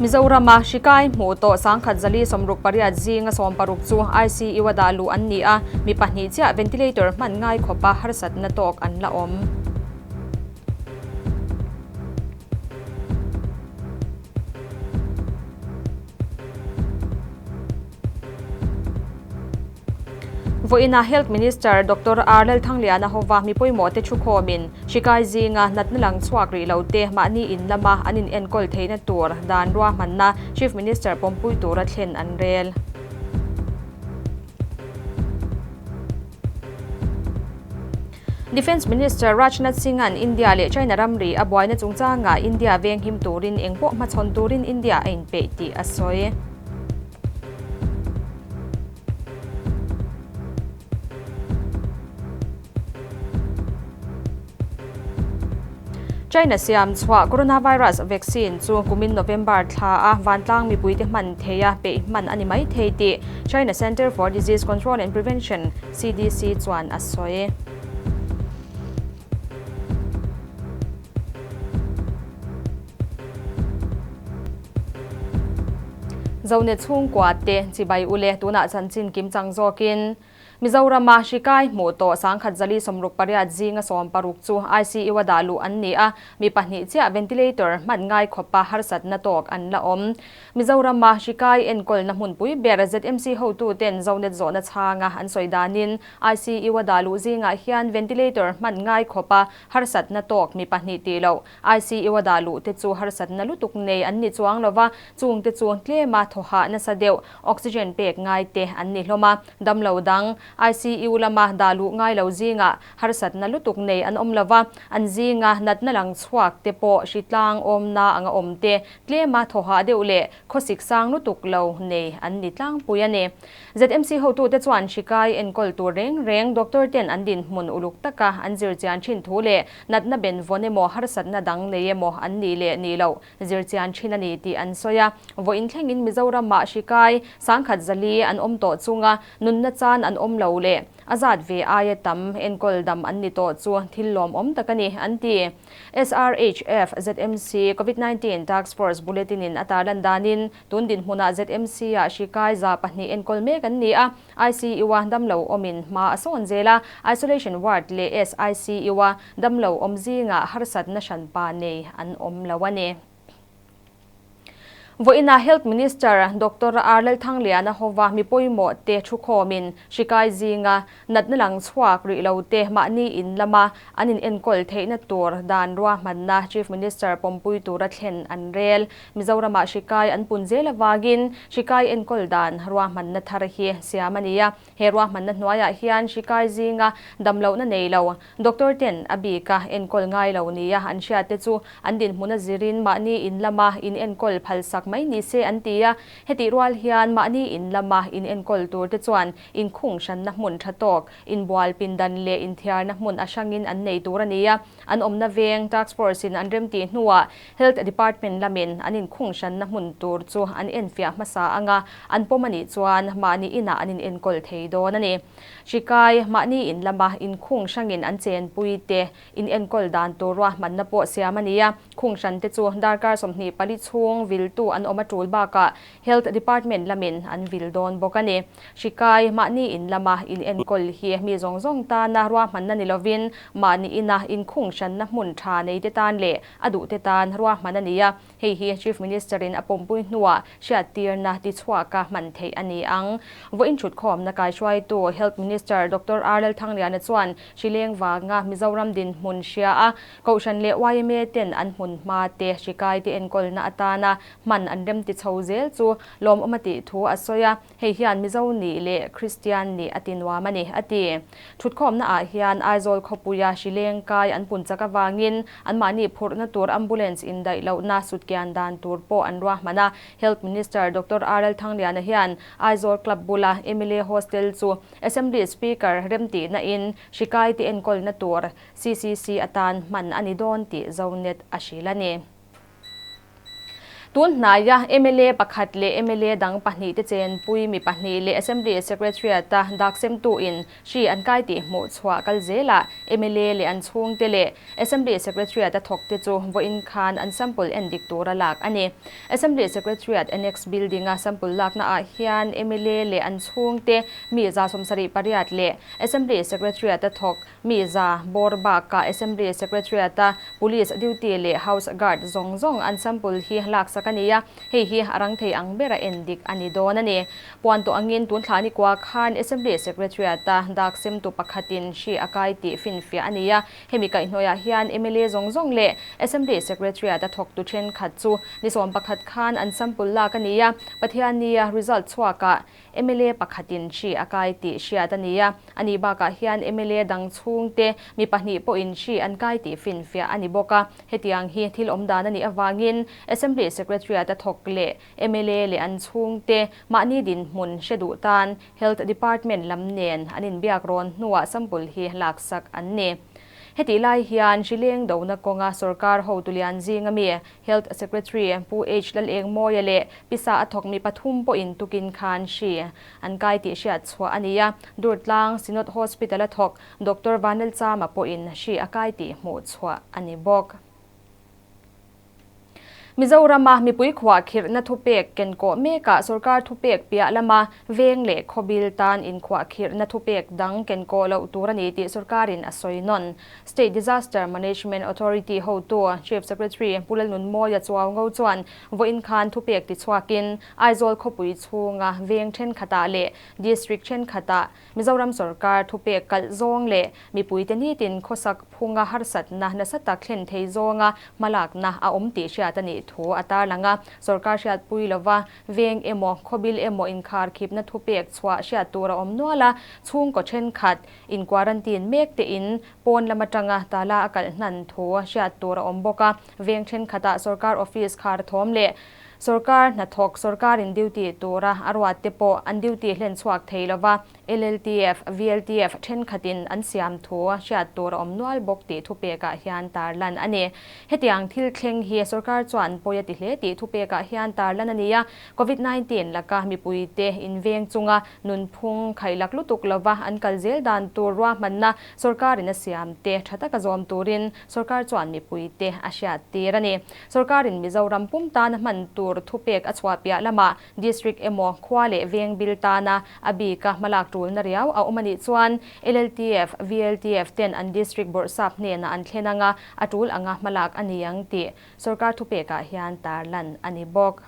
Mizorama hrikai hmuh tawh 1048 zinga 60 chu ICU-a dah luh an ni a, mi pahnih chiah ventilator hman ngai khawpa harsatna tawk an la awm. Vawiinah Health Minister Doctor R Lalthangliana hova mi pawimawhte thukhawmin hrikai zinga natna lang chhuak rih lo te mahni in lama an in enkawl theihna tur dan ruahmanna Chief Minister pawmpui tura thlen an rel. Defence Minister Rajnath Singh-a'n India leh China ramri a buaina chungchangah India venghim turin engpawh hmachhawn turin India a inpeih tih a sawi. China siam chhuah coronavirus vaccine chu kumin November thla a vantlang mipuite hman thei a peih hman a ni mai thei tih China Center for Disease Control and Prevention, CDC, chuan a sawi. Zone chhungkua te chibai ule tunah chanchin kimchang zawkin Mizorama hrikai hmuh tawh 1068 zinga 60 chu ICU-a dah luh an ni a, mi pahnih chiah ventilator hman ngai khawpa harsatna tawk an la awm. Mizorama hrikai enkawlna hmunpui ber ZMC hotuten Zonet zawhna chhanga an sawi danin ICU-a dah luh zingah hian ventilator hman ngai khawpa harsatna tawk mi pahnih tih loh ICU-a dah luh te chu harsatna lutuk nei an ni chuang lova, chungte chu tlema thawhah nasa deuh oxygen pek ngai te an ni hlawm a. Damlo dang, ICU lama dah luh ngai lo zingah harsatna lutuk nei an awm lova, an zinga natna lang chhuak te pawh hritlang awmna anga awm te tlema thawhah deuh leh khawsik sang lutuk lo nei an ni tlangpui a ni. ZMC hotute chuan hrikai enkawl tur reng reng doctor ten an dinhmun uluk taka an zirchian thin thu leh natna benvawn emaw harsatna dang nei emaw an nih leh nih loh zirchian thin a ni tih an sawi a. Vawiin thlengin Mizoramah hrikai 1004 an awm tawh chunga nunna chan an awm lo leh a zat ve aia tam enkawl dam an ni tawh chu thil lawmawm tak a ni, an ti. SRHF ZMC Covid-19 Task Force Bulletin in a tarlan danin tun dinhmunah ZMC ah hrikai 200 enkawl mek an ni a, ICU-a damlo awmin hma a sawn zel a, Isolation Ward leh SICU-a damlo awm zingah harsatna hranpa nei an awm lo a ni. Vawiinah Health Minister Doctor R Lalthangliana hova mi pawimawh te thukhawmin hrikai zinga natna lang chhuak rih lo te mahni in lama an in enkawl theihna tur dan ruahmanna Chief Minister pawmpui tura thlen an rel. Mizoramah hrikai an pun zel avangin hrikai enkawl dan ruahmanna thar hi siam a ni a. He ruahmanna hnuaiah hian hrikai zinga damlohna nei lo Doctor ten a bika enkawl ngai lo nia an hriat te chu an dinhmun a zirin mahni in lama in enkawl phalsak mai ni se an ti a. Hetih rual hian mahni in lama in enkawl tur te chuan inkhung hranna hmun tha tawk, inbual pindan leh inthiarna hmun a hrangin an nei tur a ni a. An awmna veng Task Force in an remtih hnuah Health Department lamin an inkhung hranna hmun tur chu an enfiah hmasa anga an pawm a nih chuan mahni inah an in enkawl thei dawn a ni. Hrikai, mahni in lama inkhung hrangin an chenpui te in enkawl dan tur ruahmanna pawh siam a ni a, khung hran te chu darkar 24 chhung viltu an awm a tul bakah Health Department lamin an vil dawn bawk a ni. Hrikai, mahni in lama in enkawl hi mi zawng zawng tana ruahmanna ni lovin mahni ina inkhung hranna hmun tha nei te tan leh a duh te tan ruahman a ni a. Hei hi Chief Minister in a pawmpui hnuah hriattirna tichhuaka hman theih a ni ang. Vawiin thutkhawmna kaihruaitu Health Minister Doctor R Lalthangliana chuan hrileng vanga Mizoram dinhmun hria a, Kohhran leh yma ten an hmun hma te hrikai te enkawlna atana hman an remti chho zel chu lawmawm a tih thu a sawi a. Hei hian Mizo nih leh Kristian nih a ti nuam a ni, a ti. Thutkhawmna ah hian Aizawl khawpuia hrileng kai an pun chak avangin anmahni phurhna tur ambulance indaih lohna sutkian dan tur pawh an ruahman a. Health Minister Doctor RL Thangliana hian Aizawl Club bula mla Hostel chu Assembly Speaker remtihna in hrikai te enkawlna tur CCC atan hman a ni dawn tih Zonet a hrilh a ni. Tun hnaia mla pakhat leh mla dang pahnihte chenpui mi pahnih leh Assembly Secretariat-a daksemtuin hri an kai tih hmuh chhuah kal zelah mla leh an chhungte leh Assembly Secretariat-a thawkte chu vawiin khan an sample en dik tura lak a ni. Assembly Secretariat Annex Building-a sample laknaah hian mla leh an chhungte mi 78 leh Assembly Secretariat-a thawk Mi 100 bawr bakah Assembly Secretariat-a Police duty leh House Guard zawng zawng an sample hi laksak a ni a, hei hi a rang thei ang bera en dik a ni dawn a ni. Puan tawh angin tun thla ni kua khan Assembly Secretariat-a dak semtu pakhatin hri a kai tih finfiah a ni a, hemi kaihhnawihah hian mla zawng zawng leh Assembly Secretariat-a thawktu thenkhat chu ni 11 khan an sample lak a ni a, Pathiannia result chhuakah Mla pakhatin hri a kai tih hriat a ni a, a nih bakah hian mla dang chhungte mi pahnih pawhin hri an kai tih finfiah a ni bawk a. Hetiang hi thil awm dan a nih avangin Assembly Secretariat a thawk leh mla leh an chhungte mahni dinhmun hre duh tan Health Department lam nen an inbiak rawn hnuah sample hi laksak an ni. Hetih lai hian hri leng dona kawnga sorkar hotu lian zinga mi Health Secretary Pu H Lalengmawia leh Pisa a thawk mi pathum pawhin tukin khan hri an kai tih hriat chhuah a ni a, Durtlang Synod Hospital a thawk Doctor Vanlalchama pawhin hri a kai tih hmuh chhuah a ni bawk. Mizorama mipui khuahkhirhna thupek kenkawh mekah sorkar thupek piah lama veng leh khawbil tan inkhuahkhirhna thupek dang kenkawh loh tur a ni tih sorkarin a sawi nawn. State Disaster Management Authority hotu Chief Secretary Pu Lalnunmawia Chuaungo chuan vawiin khan thupek tichhuakin Aizawl khawpui chhunga veng thenkhatah leh District thenkhatah Mizoram sorkar thupek kalh zawng leh mipuite nitin khawsak phunga harsatna nasa tak thlen thei zawnga hmalakna a awm tih hriat a nih thu a tarlang a. Sorkar hriatpui lova veng emaw khawbil emaw inkharkhipna thupek chhuah hriat tur a awm nual a, chhungkaw thenkhat In quarantine mek te in pawn lam atanga tala a kalh hnan thu hriat tur a awm bawk a, veng thenkhatah sorkar office khar thawm leh sorkar hnathawk sorkarin duty tura a ruat te pawh an duty hlen chhuak thei lova, LLTF, VLTF thenkhatin an siam thu hriat tur a awm nual bawk tih thupekah hian tarlan a ni. Hetiang thil thleng hi sorkar chuan pawi a ti hle tih thupekah hian tarlan a ni a, Covid 19 laka mipuite inveng chunga Nunphung khailak lutuk lova an kal zel dan tur ruahmanna sorkarin a siam te tha taka zawm turin sorkar chuan mipuite a hriat tir a ni. Sorkarin Mizoram pum tana hman tur thupek a chhuah piah lamah District emaw khua leh veng bil tana a bika hmalak tulna riau a awm a nih chuan LLTF, VLTF ten an District bawrhsap hnenah an thlen anga a tul anga hmalak a ni ang tih sorkar thupekah hian tarlan a ni bawk.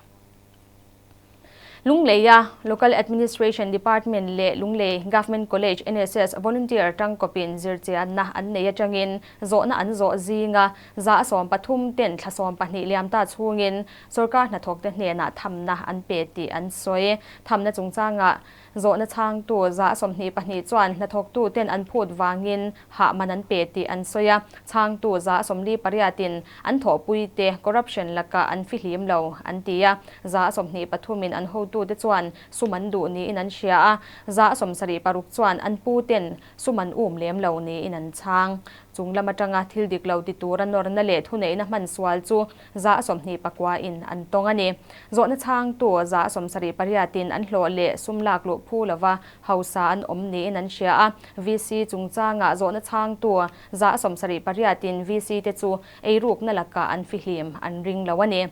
Lungleia Local Administration Department leh Lunglei Government College NSS volunteer tangkawpin zirchianna an nei atangin zawhna an zawh zinga 13% ten thla 12 liam ta chhungin sorkar hnathawkte hnenah thamna an pe tih an sawi. Thamna chungchangah Zawhna chhangtu 22 chuan hnathawktu ten an phut vangin hah man an pe tih an sawi a, chhangtu 48 in an thawhpui te corruption lakah an fihlim lo an ti a, 23 in an hotute chuan sum an duh niin an hria a, 76 chuan an pu ten sum an um lem lo niin an chhang. Chung lam atanga thil dik lo ti tura nawrna leh thuneihna hman sual chu 29 in an tawng a ni. Zawhna chhangtu 78 in an hlawh leh sum lak luh phu lova hausa an awm niin an hria a. VC chungchangah zawhna chhangtu 78 in VC te chu eirukna lakah an fihlim an ring lo a ni.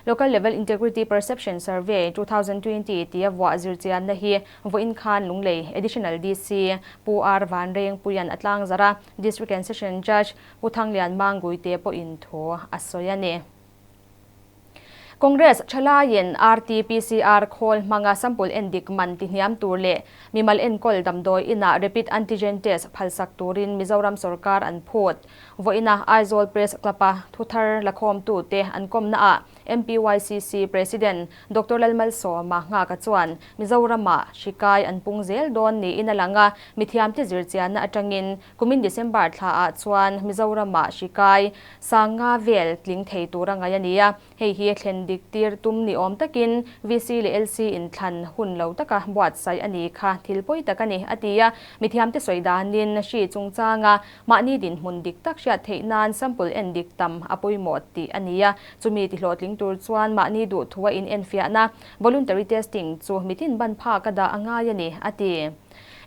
Local Level Integrity Perception Survey 2020 tia vuah zirchianna hi vawiin khan Lunglei Additional DC Pu R Vanrengpuia'n a tlangzarh a, District and Session Judge Pu Thanglian Manguite pawhin thu a sawi a ni. Congress thalaiin RT-PCR khawl hmanga sample endik man tihniam tur leh mimal enkawl damdawi inah rapid antigen test phalsak turin Mizoram sorkar an phut. Vawiina Aizawl Press Club-a thuthar lakhawmtute an kawmnaah MPYCC President Doctor Lalmalsawma Nghaka chuan Mizoramah hri kai an pung zel dawn niin a lang a, mithiamte zirchianna atangin kumin December thlaah chuan Mizoramah hri kai sanga vel tling thei tura ngaih a ni a, hei hi thlen dik tir tum ni awm takin VC leh LC inthlan hun lo taka buatsaih a ni kha thil pawi tak a ni, a ti a. Mithiamte sawi danin hri chungchanga Mahni dinhmun dik tak hriat theih nan sample en dik tam a pawimawh tih a ni a, chumi tihlawhtling tur chuan mahni duhthua inenfiahna, voluntary testing, chu mitin ban phak a dah a ngai a ni, a ti.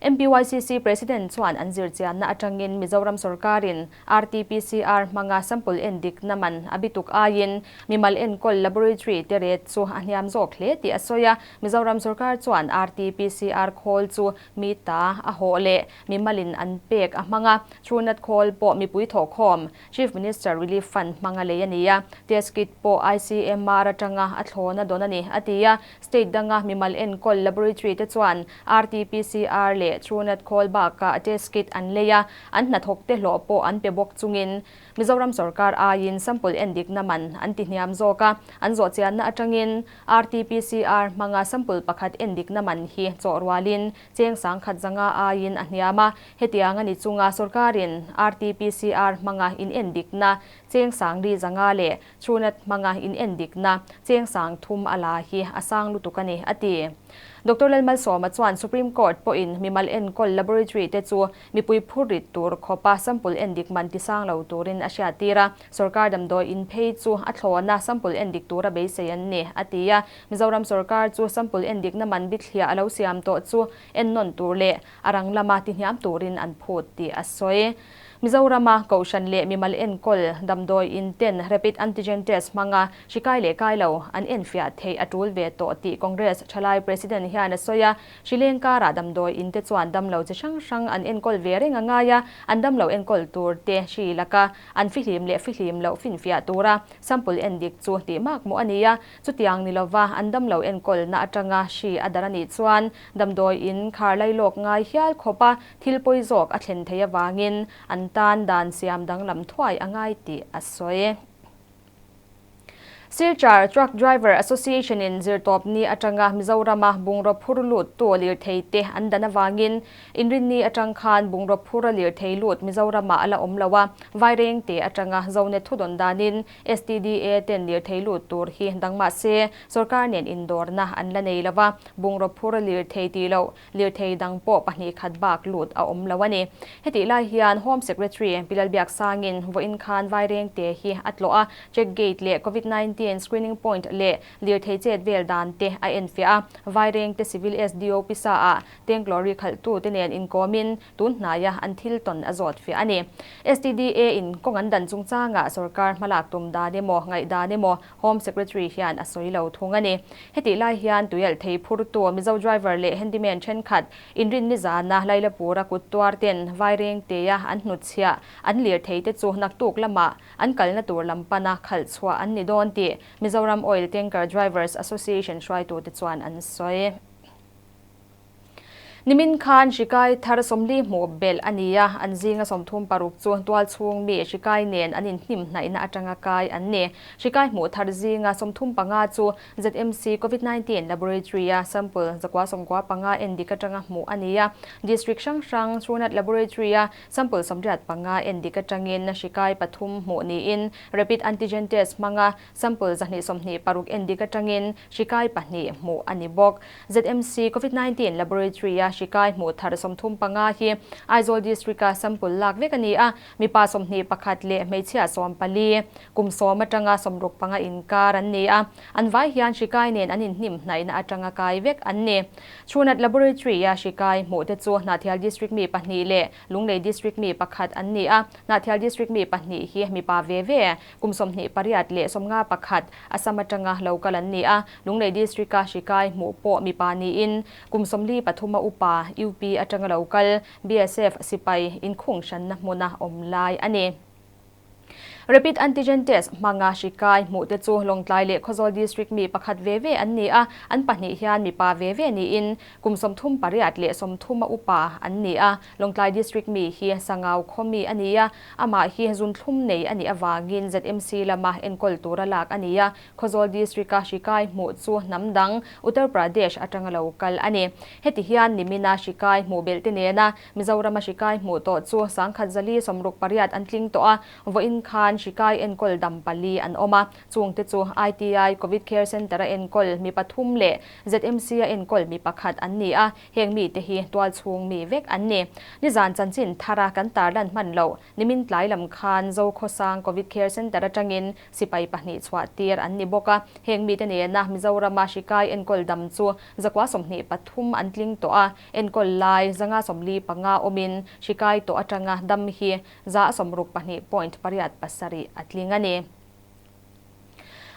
MPYCC President chuan an zirchianna atangin Mizoram sorkarin RT-PCR hmanga sample endikna man a bituk aiin mimal enkawl laboratory te rate chu a hniam zawk hle tih a sawi a. Mizoram sorkar chuan RT-PCR khawl chu mi ta a hawh leh mimalin an pek a hmang a, Chhunat khawl pawh mipui thawhkhawm Chief Minister Relief Fund hmanga lei a ni a, test kit pawh ICMR atanga a thlawna dawn a ni, a ti a. State danga mimal enkawl laboratory te chuan RT-PCR leh Truenat khawl bakah test kit an lei a, an hnathawk te hlawh pawh an pe bawk chungin Mizoram sorkar aiin sample endikna man an ti hniam zawk a, an zawhchianna atangin RT-PCR hmanga sample pakhat endikna man hi chawh rualin cheng sangkhat zanga aiin a hniam a, hetiang a ni chunga sorkarin RT-PCR hmanga inendikna cheng sangri zanga leh Chhunat hmanga inendikna cheng sang thum a la hi a sang lutuk a ni, a ti. Doctor Lalmalsawma chuan Supreme Court pawhin mimal enkawl laboratory te chu mipui phur rit tur khawpa sample endik man ti sang lo turin a hriattir a, sorkar damdawi in phei chu a thlawna sample endik tura beisei an ni, a ti a. Mizoram sorkar chu sample endikna man bithliah a lo siam tawh chu ennawn tur leh a rang lama ti hniam turin an phut tih a sawi. Mizorama Kohhran leh mimal enkawl damdawi in ten rapid antigen test hmanga hri kai leh kai lo an enfiah theih a tul ve tawh tih Congress thalai President hian a sawi a. Hri leng karah damdawi in te chuan damlo chi hrang hrang an enkawl ve reng a ngai a, an damlo enkawl tur te hri laka an fihlim leh fihlim loh finfiah tura sample endik chu tih mak mawh a ni a. Chutiang ni lova an damlo enkawlna atanga hri a dar a nih chuan damdawi in khar lailawk ngai hial khawpa Thil pawi zawk a thlen thei avangin an tan dan siam danglam thuai a ngai tih a sawi. Silchar Truck Driver Association in zirtawpni atanga Mizorama bungraw phur lut tu lirthei te an dan avangin inrinni atang khan bungraw phura lirthei lut Mizoramah a la awm lo a, Vairengte atanga Zonet thudawn danin STDA ten lirthei lut tur hi dang mahse sorkar nen indawrna an la nei lo a, bungraw phura lirthei tih loh Lirthei dang pawh 2 khat bak lut a awm lo a ni. Hetih lai hian Home Secretary Pi Lalbiaksangin vawiin khan Vairengte hi a tlawh a, check gate leh Covid 19 screening point leh lirthei chet vel dan te a enfiah a. Vairengte Civil SDO pisa ah Tank Lorry khalhtu te nen inkawmin tun hnaia an thil tawn a zawt fiah a ni. STDA in kawng an dan chungchangah sorkar hmalak tum dan emaw ngaihdan emaw Home Secretary hian a sawi lo thung a ni. Hetih lai hian tuialh thei phurtu Mizo driver leh handyman thenkhat inrinni zana Lailapura kut tuar ten Vairengtea an hnutchhiah an lir thei te chu naktuk lamah an kalna tur lam pana khalh chhuah an ni dawn tih Mizoram Oil Tanker Drivers Association hruaitute chuan an sawi. Nimin khan hrikai thar 40 hmuh belh a ni a, an zinga 36 chu tual chhung mi hrikai nen an inhnim hnaihna atanga kai an ni. Hrikai hmuh thar zinga 35 chu ZMC Covid 19 Laboratory-a sample 195 endik atanga hmuh a ni a, District hrang hrang Chhunat Laboratory-a sample 85 endik atangin hrikai pathum hmuh niin Rapid Antigen Test hmanga Sample 226 endik atangin hrikai pahnih hmuh a ni bawk. ZMC Covid 19 Laboratory-a hrikai hmuh thar 35 hi Aizawl District-a sample lak vek a ni a, mipa 21 leh hmeichhia 14, kum 10 atanga 65 inkar an ni a, an vai hian hrikai nen an inhnim hnaihna atanga kai vek an ni. Chhunat Laboratory-a hrikai hmuh te chu Hnahthial District mi pahnih leh Lunglei District mi pakhat an ni a, Hnahthial District mi pahnih hi mipa ve ve Kum 28 leh 51 Assam atanga lo kal an ni a, Lunglei District-a hrikai hmuh pawh mipa niin kum 43 a upa UP atanga lo kal BSF sipai inkhung hranna hmuna awm lai a ni. Rapid Antigen Test hmanga hrikai hmuh te chu Lawngtlai leh Khawzawl District mi pakhat ve ve an ni a, an pahnih hian mipa ve ve niin Kum 38 leh 30 a upa an ni a, Lawngtlai District mi hi Sangau khaw mi a ni a, amah hi zunthlum nei a nih avangin ZMC lama enkawl tura lak a ni a, Khawzawl District-a hrikai hmuh chu hnam dang Uttar Pradesh atanga lo kal a ni. Heti hian nimina hrikai hmuh belh te nena Mizorama hrikai hmuh tawh chu 1468 an tling tawh a, vawiin khan. hian hri kai enkawl dam pali an awm a, chungte chu ITI Covid Care Centre-a enkawl mi pathum leh ZMC-a enkawl mi pakhat an ni a, heng mite hi tualchhung mi vek an ni. Nizan chanchin thara kan tarlan hman loh nimin tlai lam khan Zokhawsang Covid Care Centre atangin sipai pahnih chhuah tir an ni bawk a, heng mite nena Mizorama hri kai enkawl dam chu 123 an tling tawh a, enkawl lai 545 awmin hri kai tawh atanga dam hi 62.87 a tling a ni.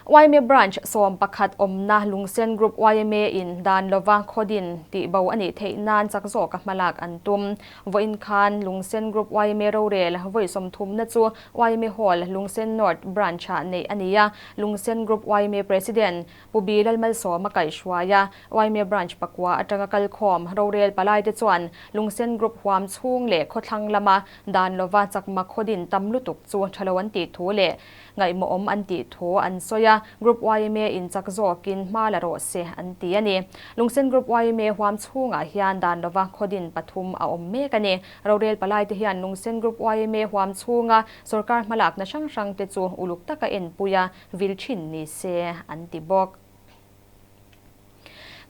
Yma Branch 11 awmna Lungsen Group yma in dan lova khawdin tih bo a nih theih nan chak zawka hmalak an tum. Vawiin khan Lungsen Group yma rorel vawi sawmthumna chu yma Hall, Lungsen North Branch-ah neih a ni a. Lungsen Group yma President Pu Bi Lalmalsawma kaihhruai a, yma Branch pakua atanga kalkhawm rorel palaite chuan Lungsen Group huam chhung leh khawthlang lama dan lova chakma khawdin tam lutuk chu tha lo an tih thu leh ngaihmawhawm an tih thu an sawi a, Group yma in chak zawkin hma la rawh se an ti a ni. Lungsen Group yma huam chhungah hian dan lova khawdin pathum a awm mek a ni. Rorel palaite hian Lungsen Group yma huam chhunga sorkar hmalakna hrang hrangte chu uluk taka enpui a vil thin ni se an ti bawk.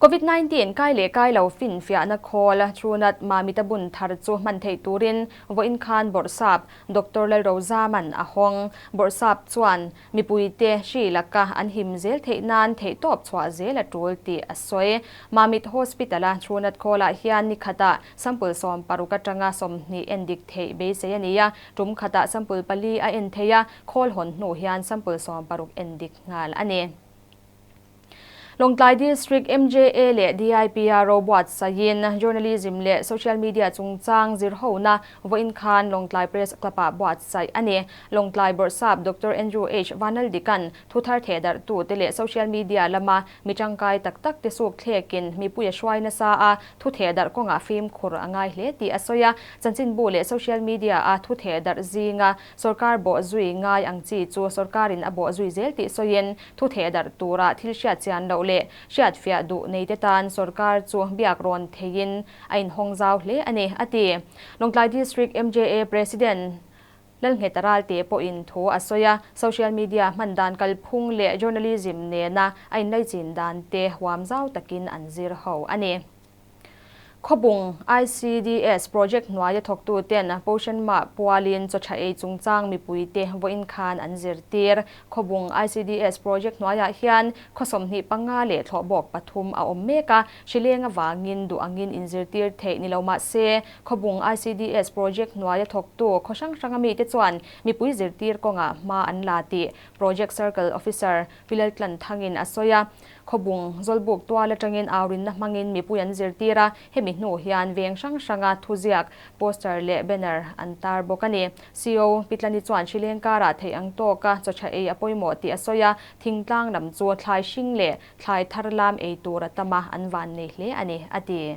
Covid 19 kai leh kai lo finfiahna khawl Trunat Mamita bun thar chu hman theih turin vawiin khan Bawrhsap Doctor Lalrozaman a hawng. Bawrhsap chuan mipuite hri laka an him zel theih nan theihtawp chhuah zel a tul tih a sawi. Mamit Hospital-a Trunat khawlah hian ni khatah sample 60 atanga 20 endik theih beisei a ni a, tum khatah sample pali a en thei a, khawl hawn hnu hian sample 60 endik nghal a ni. Lawngtlai District MJA leh DIPR buatsaihin Journalism leh Social Media chungchang zirhona vawiin khan Lawngtlai Press Club-ah buatsaih a ni. Lawngtlai Bawrhsap Doctor Andrew H. Vanaldikan thuthar thehdarhtute leh social media lama mi tangkai tak tak te suk thlekin mipui a hruai nasa a, thu thehdarh kawngah fimkhur a ngai hle tih a sawi a. Chanchinbu leh social media-a thu thehdarh zinga Sorkar bawh zui ngai ang chi chu sorkarin a bawh zui zel tih sawiin thu theh darh tura thil hriat chian loh leh hriat fiah duh neite tan sorkar chu biak rawn theiin a inhawng zau hle a ni, a ti. Lawngtlai District MJA President Lalngheta Ralte pawhin thu a sawi a, social media hman dan kalphung leh journalism nena a inlaichin dan te huam zau takin an zir ho a ni. Khawbung ICDS project hnuaia thawktuten Poshan Mah pualin chawtha ei chungchang mipuite vawiin khan an zirtir. Khawbung ICDS project hnuaiah hian khaw 25 leh thlawhbawk pathum a awm mek a, hrileng avangin duh angin inzirtir theih ni lo mah se, Khawbung ICDS project hnuaia thawktu khaw hrang hranga mite chuan mipui zirtir kawngah hma an la tih Project Circle Officer Pi Laltlan Thangin a sawi a. Khawbung, Zawlbuk tual atangin aurinna hmangin mipui an zirtir a, hemi hnu hian veng hrang hranga thuziak, poster leh banner an tar bawk a ni. CO Pitlani chuan hrileng karah theih ang tawka chawtha ei a pawimawh tih a sawi a, thingtlang lam chu thlai hring leh thlai thar lam ei tur a tam a, an van nei hle a ni, a ti.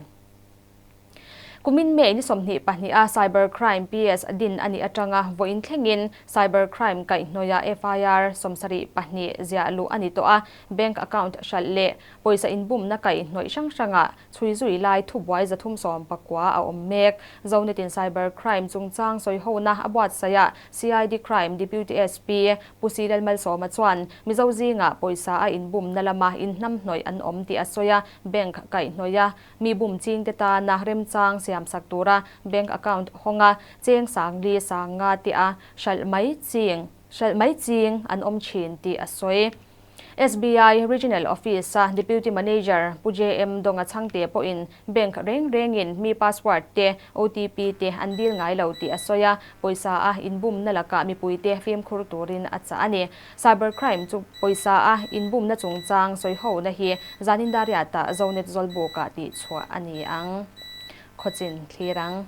Kumin May ni 22 a Cyber Crime PS din a nih atanga vawiin thlengin Cyber Crime kaihhnawih ah FIR 72 ziah luh a ni tawh a, bank account hralh leh pawisa inbumna kaihhnawih hrang hrangah chhui zui lai thubuai 319 a awm mek. Zonetin Cyber Crime chungchang sawihona a buatsaih ah CID Crime Deputy SP Pu Si Lalmalsawma chuan Mizo zingah pawisa a inbumna lama inhnamhnawih an awm tih a sawi a, bank kaihhnawih a Mi bum chingte tana remchang siamsak tura bank account hawnga cheng sangli sanga te a hralh mai ching hralh mai ching an awm thin tih a sawi. SBI Regional Office-a Deputy Manager Pu JM Donga Chhangte pawhin bank reng rengin mi password te, OTP te an dil ngai lo tih a sawi a, pawisa a inbumna lakah mipuite fimkhur turin a chah a ni. Cyber crime chu pawisa a inbumna chungchang sawihona hi zanin dariatah Zonet Zawlbukah tihchhuah a ni ang. Khawchin thlir ang.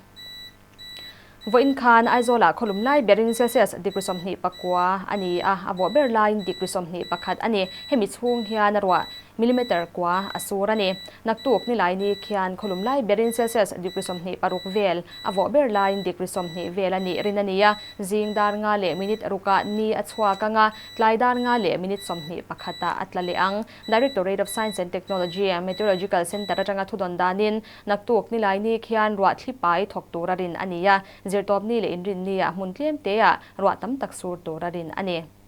Vawiin khan Aizawlah khawlum lai berin Celsius degree 29 a ni a, a vawh ber laiin degree 21 a ni. Hemi chhung hian a ruah. Millimeter kua a sur a ni. Naktuk nilai ni khian khawlum lai berin Celsius degree 26 vel a vawh ber laiin degree 20 vel a nih rin a ni a. Zing dar nga leh minute rukah ni a chhuak ang a, tlai dar nga leh minute 21 ah a tla leh ang. Directorate of Science and Technology, Meteorological Centre atanga thudawn danin naktuk nilai ni khian ruah thli pai thawk tura rin a ni a. Zirtawpni leh inrinni ah hmun tlem te ah ruah tam tak sur tura rin a ni.